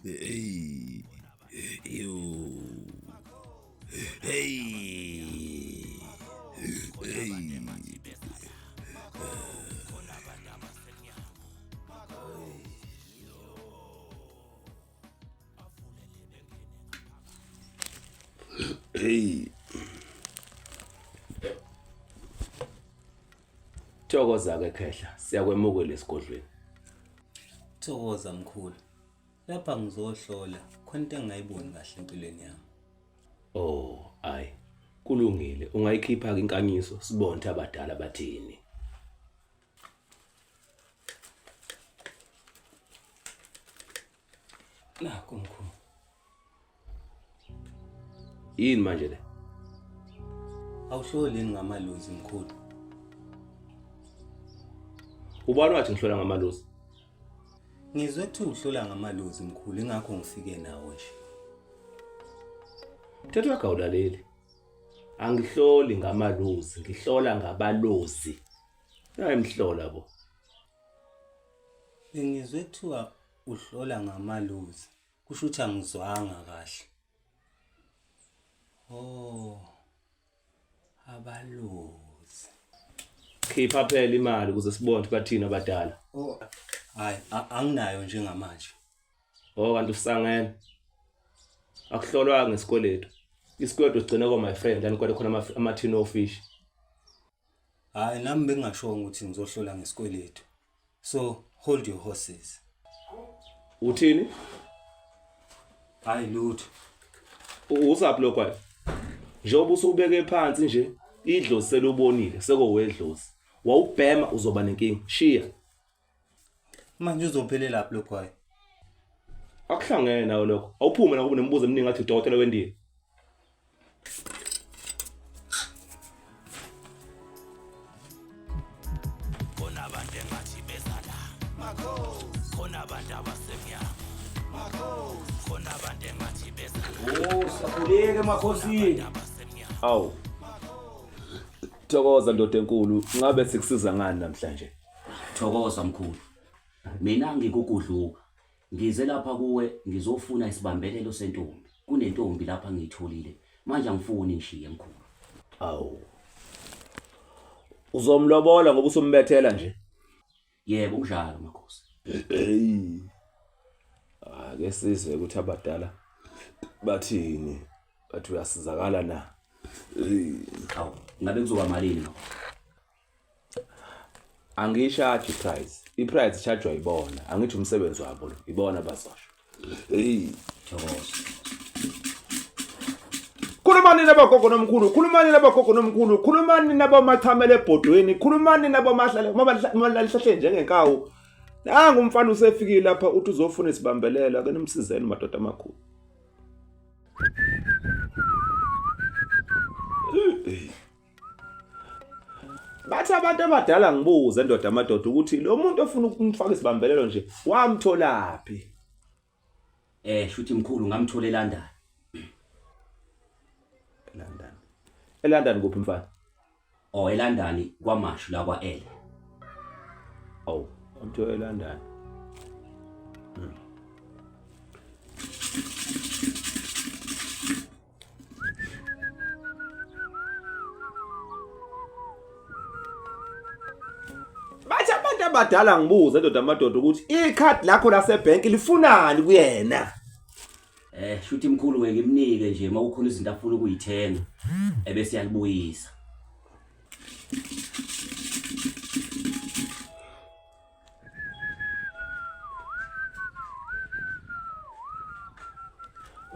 Hey. Yo. Hey. Hey. Hey. Thokoza ke khehla, siyakwemukela esigodlweni. Thokoza mkhulu. Lapha ngizohlola khona into engingayiboni kahle empilweni yami. Oh, ayi. Kulungile, ungayikhipha ke inkanyiso sibone ukuthi abadala bathini. Nakho mkhulu. Yini manje le? Awuhloli yini ngamalozi mkhulu? Ubani wathi ngihlola ngamalozi? Ngizwe kuthiwa uhlola ngamalozi mkhulu ingakho ngifike nawo nje. Mthetho wakho awulaleli. Angihloli ngamalozi, ngihlola ngabalozi. Nayi mhlola bo. Bengizwe kuthiwa uhlola ngamalozi. Kusho ukuthi angizwanga kahle. Oh. Abalozi. Khipha phela imali ukuze sibone ukuthi bathini abadala. Oh, hayi anginayo njengamanje. Oh kanti usangene. Akuhlolwanga ngesikweletu. Isikweletu sigcine ko my friend anikwele khona ama-tin of fish. Hayi nami bengingashongo ukuthi ngizohlola ngesikweletu. So hold your horses. Uthini? Hayi lutho. Usaphi lokho hayi? Njengoba usubeke phansi nje idlozi selubonile sekowedlozi. Wawubhema uzoba nenkinga. Shiya. Manje uzophelela lapho lokho hayi. Akuhlangene nawe lokho. Awuphume la kuba nemibuzo eminingi ngathi udokotela wendiya. Khona abantu engathi beza la. Makhosi. Khona abantu abasemnyama. Makhosi. Khona abantu engathi beza la. Oh, sakhuleke emakhosini. Awu. Thokoza ndoda enkulu, ngabe sikusiza ngani namhlanje? Thokoza mkhulu. Mina ngikugudluka. Ngize lapha kuwe ngizofuna isibambelelo sentombi. Kunentombi lapha ngiyitholile. Manje angifuni ngishiye mkhulu. Awu. Uzomlobola ngoba usumbethela nje. Yebo kunjalo makhosi. Hey. Ake sizwe ukuthi abadala bathini. Bathi uyasizakala na? Hey. Awu, ngabe kuzoba malini makhosi? Angiyishaji price. I-price ishajwa yibona. Angithi umsebenzi wabo lo. Ibona bazosho. Hey. Thokoza. Khulumani nabogogo nomkhulu, khulumani nabogogo nomkhulu, khulumani nabomachamela ebhodweni, khulumani nabomahlale mabahlahle njengenkawu. Nangu umfana usefikile lapha uthi uzofuna isibambelela, ake nimsizeni madoda amakhulu. Bathi abantu abadala ngibuze ndoda amadoda ukuthi lo muntu ofuna ukumfaka isibambelelo nje wamtholaphi? Eh shuthi mkhulu ngamthola eLondon. eLondon. eLondon kuphi mfana? Oh eLondon kwaMashu la kwa L. Awu, wamthola eLondon. Bathi abantu abadala ngibuze ndoda amadoda ukuthi ikhadi lakho lasebhenki lifunani kuyena. Eh shuthi mkhulu ngeke ngimnike nje uma kukhona izinto afuna ukuyithenga ebese yalibuyisa.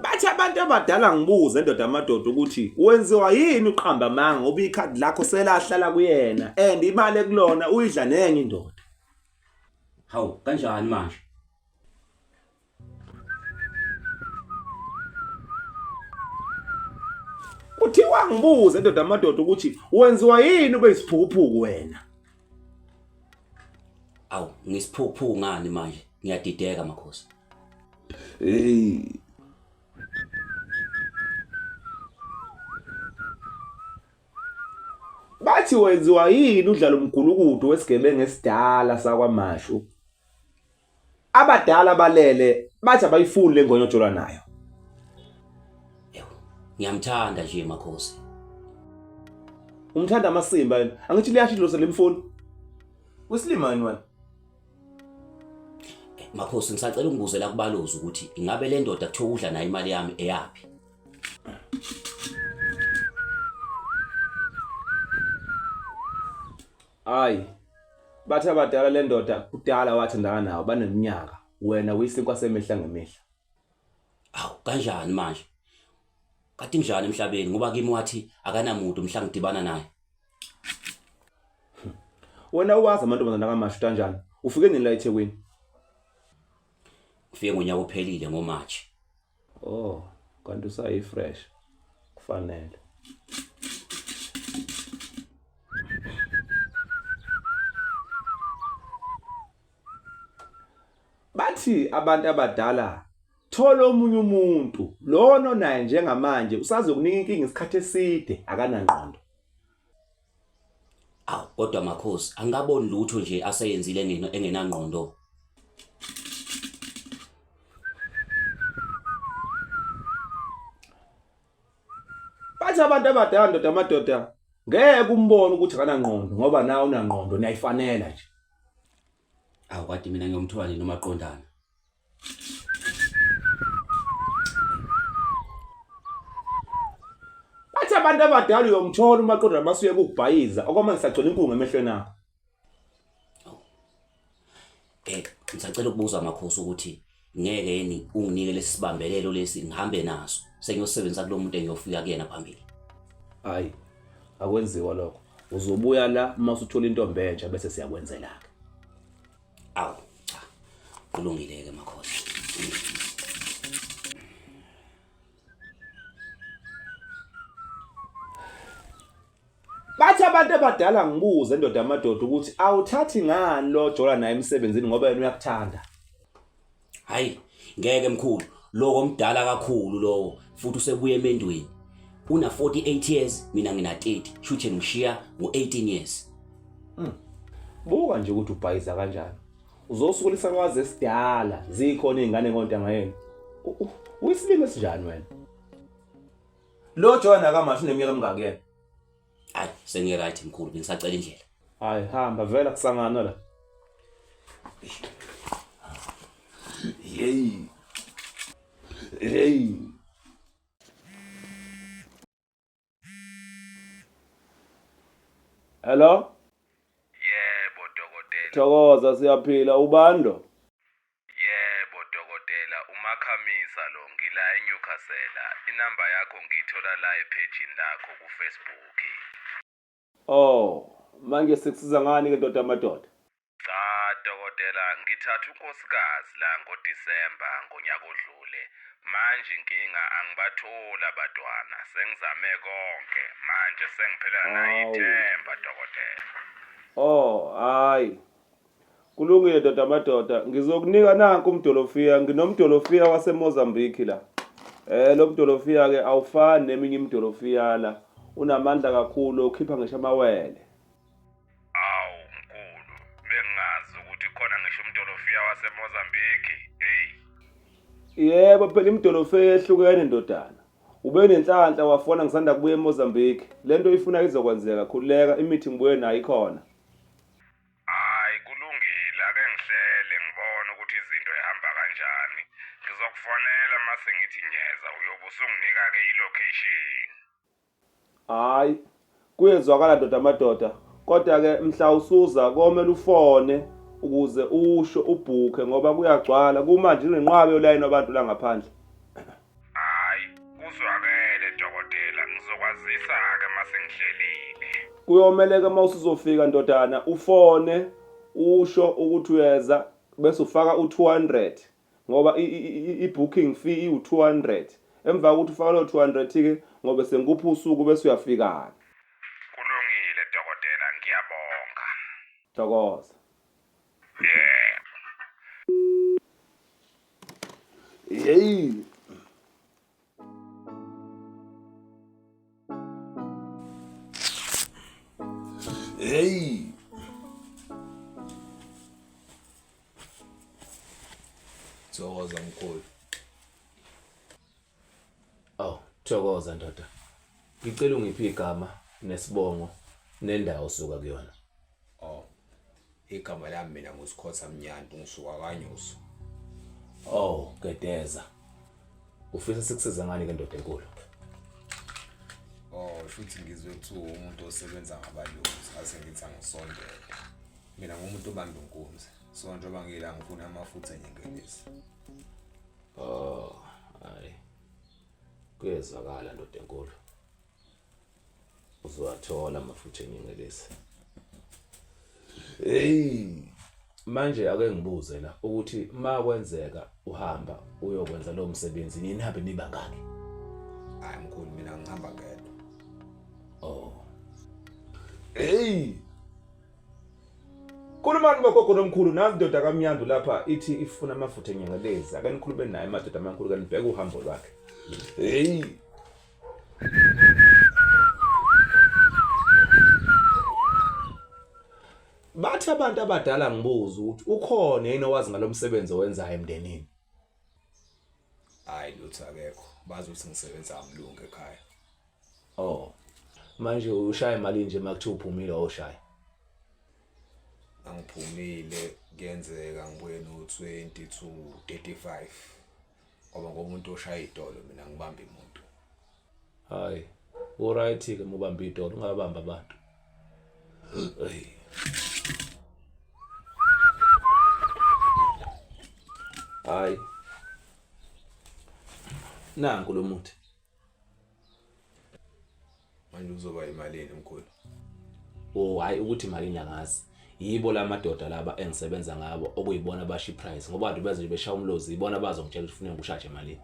Bathi abantu abadala ngibuze ndoda amadoda ukuthi wenziwa yini uqamba amanga ngoba ikhadi lakho selahlala kuyena and imali ekulona uyidla nenye indoda. Hawu kanjani manje? Kuthiwa ngibuze ndoda amadoda ukuthi wenziwa yini ube isiphukuphuku wena? Awu ngisiphukuphuku ngani manje? Ngiyadideka makhosi. Hey. Bathi wenziwa yini udlala umgulukudu wesigebengu esidala sakwaMashu? Abadala balele Bathi abayifuni le ngonyama ojola nayo. Ewu, ngiyamthanda nje makhosi. Umthanda amasimba yena. Angithi liyasho idlozi limfuni. Usilima yini wena? Eh, Makhosi ngisacela ungibuzela kubalozi ukuthi ingabe le ndoda kuthiwa udla nayo imali yami eyaphi? Hayi. Bathi abadala le ndoda kudala wathandana nawo baneminyaka. Wena uyisinkwa semihla ngemihla. Awu kanjani manje? Kati njani emhlabeni ngoba kimi wathi akanamuntu mhla ngidibana naye. Wena uwazi amantombazana kaMashu kanjani? Ufike nini la eThekwini? Ngifike ngonyaka ophelile ngoMarch. Oh, kanti usayi fresh. Kufanele. Bathi abantu abadala thola omunye umuntu lona naye njengamanje usazokunika inkinga isikhathi eside akanangqondo. Awu kodwa makhosi angikaboni lutho nje aseyenzile ngeno engenangqondo. Bathi abantu abadala ndoda amadoda ngeke umbone ukuthi akanangqondo ngoba nawe unangqondo niyayifanela nje. Awu kade mina ngiyomthola nini umaqondana. Bathi abantu abadala uyomthola umaqondana masuye kukubhayiza okwamanje sagcwele inkungu emehlweni akho. Eh ngisacela ukubuza makhosi ukuthi ngeke yini unginike lesi sibambelelo lesi ngihambe naso sengiyosebenzisa kulo muntu engiyofika kuyena phambili. Hayi akwenziwa lokho. Uzobuya la uma usuthola intombi entsha bese siyakwenzela ke. Awu cha. Kulungile ke makhosi. Bathi abantu abadala ngibuze ndoda amadoda ukuthi awuthathi ngani lo jola naye emsebenzini ngoba yena uyakuthanda. Hayi ngeke mkhulu lowo mdala kakhulu lowo futhi usebuye emendweni. Una 48 years mina ngina 30 shuthi ngishiya ngo 18 years. Buka nje ukuthi ubhayiza kanjani. Uzosuka isakwazi esidala zikhona izingane ngontanga yenu. Uyisilima esinjani wena? Lo John akamasho uneminyaka emingaki yena? Hayi sengi right mkhulu bengisacela indlela. Hayi hamba vela kusangana la. Hey. Hey. Hello? Yebo dokotela. Thokoza siyaphila ubani lo? Yebo dokotela uMakhamisa lo ngila eNewcastle. Inamba yakho ngiyithola la ephejini lakho kuFacebook. Oh, manje sikusiza ngani ke ndoda amadoda? Cha dokotela ngithatha unkosikazi la ngoDisemba ngonyaka odlule. Manje inkinga angibatholi abatwana sengizame konke manje sengiphelelwa nayithemba dokotela. Oh, hayi. Kulungile ndoda amadoda, ngizokunika nanku umdolofiya, nginomdolofiya waseMozambique la. Eh lo mdolofiya ke awufani neminye imidolofiya la. Unamandla kakhulu ukhipha ngisho amawele. Awu mkhulu, bengingazi ukuthi khona ngisho umdolofiya waseMozambique. Hey. Yebo phela imidolofiya yehlukene ndodana. Ube nenhlanhla wafona ngisanda kubuya eMozambique. Lento oyifuna izokwenzeka, khululeka imithi ngibuye nayo ikhona. Hayi kulungile ake ngihlele ngibone ukuthi izinto ihamba kanjani. Ngizokufonela mase ngithi ngiyeza uyobe usunginika ke ilocation. Hayi kuyezwakala ndoda amadoda kodwa ke mhla usuza komele ufone ukuze usho ubhukhe ngoba kuyagcwala kumanje kunenqwaba yolayini wabantu la ngaphandle. Hayi kuzwakele dokotela ngizokwazisa ke mase ngihlelile. Kuyomele ke uma usuzofika ndodana ufone usho ukuthi uyeza bese ufaka u200 ngoba i-booking fee iwu-200 emva kokuthi ufaka lo 200 ke ngobe sengikupha usuku bese uyafika Kulungile dokotela ngiyabonga. Thokoza. Yebo. Hey. Hey. Thokoza mkhulu. Thokoza ndoda. Ngicela ungiphe igama nesibongo nendawo osuka kuyona. Oh. Igama lami mina nguSikhotha Mnyandu ngisuka kwaNyuso. Oh, Gedeza. Ufisa sikusiza ngani ke ndoda enkulu? Oh, shuthi ngizwe kuthiwa umuntu osebenza ngabalozi ngase ngithi angisondele. Mina ngumuntu obamba inkunzi. So njengoba ngila ngifuna amafutha enyengelezi. Oh, hayi. Kuyezwakala ndoda enkulu. Uzowathola amafutha enyengelezi. Hey, manje ake ngibuze la ukuthi makwenzeka uhamba uyokwenza lo msebenzi ninihambe nibangaki? Hayi mkhulu mina ngihamba ngedwa. Oh. Hey. Khulumani bogogo nomkhulu nazi ndoda kaMnyandu lapha ithi ifuna amafutha enyangelezi ake nikhulume naye madoda amakhulu kanibheke uhambo lwakhe. Hey. Bathi abantu abadala ngibuza ukuthi ukhona yini owazi ngalomsebenzi owenzayo emndenini. Hayi lutho akekho. Bazi ukuthi ngisebenza kamlungu ekhaya. Oh. Manje ushaya imali nje makuthiwa uphumile oshaya. Angiphumile kuyenzeka ngibuye no 20 to 35. Ngoba ngomuntu oshaya idolo mina ngibamba imuntu. Hayi. Uright ke mubamba idolo ungabamba abantu. Hey. Hayi. Nanku lo muthi. Manje uzoba imalini mkhulu? Oh hayi ukuthi imalini angazi. Yibo lamadoda laba engisebenza ngabo okuyibona basho iprice ngoba abantu beze nje beshaya umlozi ibona bazongitshela ukuthi kufuneka ushaje imalini.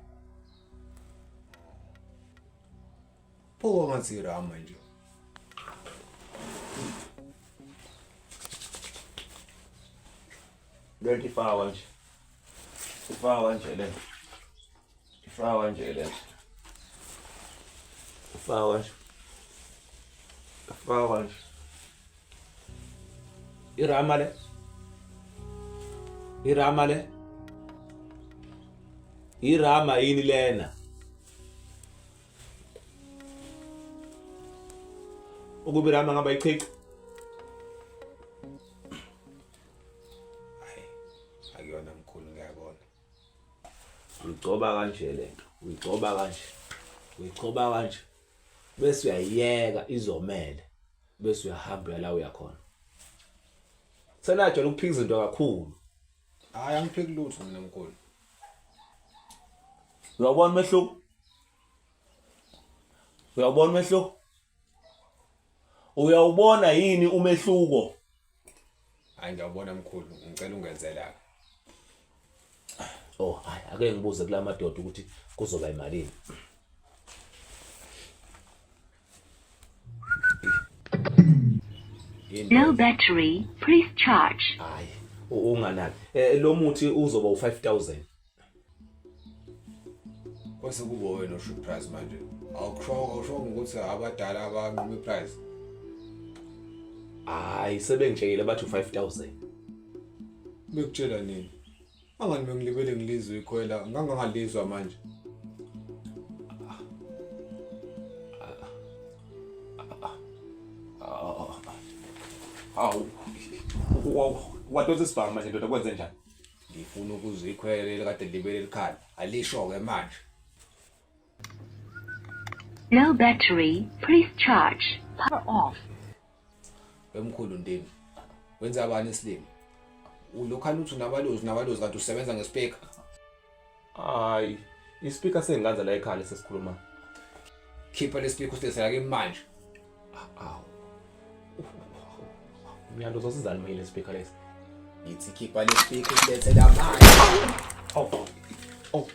Pho ngathi irama nje. Lento ifakwa nje. Ifakwa nje le. Ifakwa nje le. Ifakwa nje. Ifakwa nje. Irama le. Irama le. Irama yini lena? Ukuba irama ngaba ichichi. Hayi. Akuyona mkhulu ngiyabona. Uyigcoba kanje lento. Uyigcoba kanje. Uyigcoba kanje. Bese uyayiyeka izomele. Bese uyahamba uya la uyakhona. Senajwayele ukuphika izinto kakhulu. Hayi angiphiki lutho mina mkhulu. Uyawubona umehluko? Uyawubona umehluko? Uyawubona yini umehluko? Hayi ngiyawubona mkhulu, ngicela ungenzela. Oh, hayi ake ngibuze kula madoda ukuthi kuzoba imalini. No battery, please charge. Hayi, unganaki. Eh lo muthi uzoba u5000. Kwase kuba wena osho price manje. Awusho awusho ukuthi abadala abanquma iprice. Hayi sebengitshelile bathi u5000. Bekutshela nini? Angani bengilibele ngilizwe ikhwela ngangangalizwa manje. Hawu. Wadonsa isibhamu manje ndoda kwenze njani? Ngifuna ukuzwa ikhwela leli kade libele likhala. Alisho ke manje. Low battery, please charge. Power off. Wemkhulu ndini. Wenza bani isilima? Ulokhana uthi unabalozi unabalozi kanti usebenza ngespeaker. Hayi, ispeaker senganza la ekhaya sesikhuluma. Khipha lespeaker usilethela kimi manje. Awu. Mnyando uzosizani manje lespeaker lesi? Ngithi khipha lespeaker usilethela manje. Oh. Oh.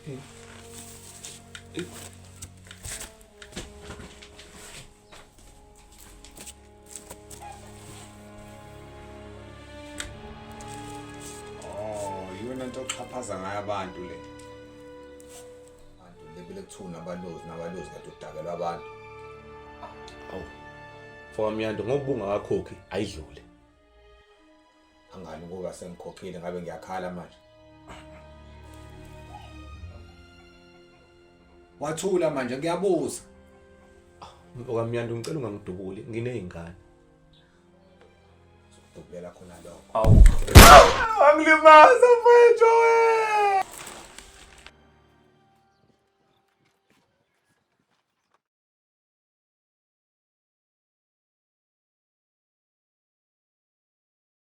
Oh, iyona nto oxhaphaza ngayo abantu le. Abantu lebele kuthiwa nabalozi nabalozi kade udakelwa abantu. Awu. Mfoka Mnyandu ngoba ungakakhokhi ayidlule. Angani ukuba sengikhokhile ngabe ngiyakhala manje. Wathula manje ngiyabuza. Mfokamnyandu ngicela ungangidubuli nginey'ngane. Dubulela khona lokho. Awu. Angilimaza mfethu wena.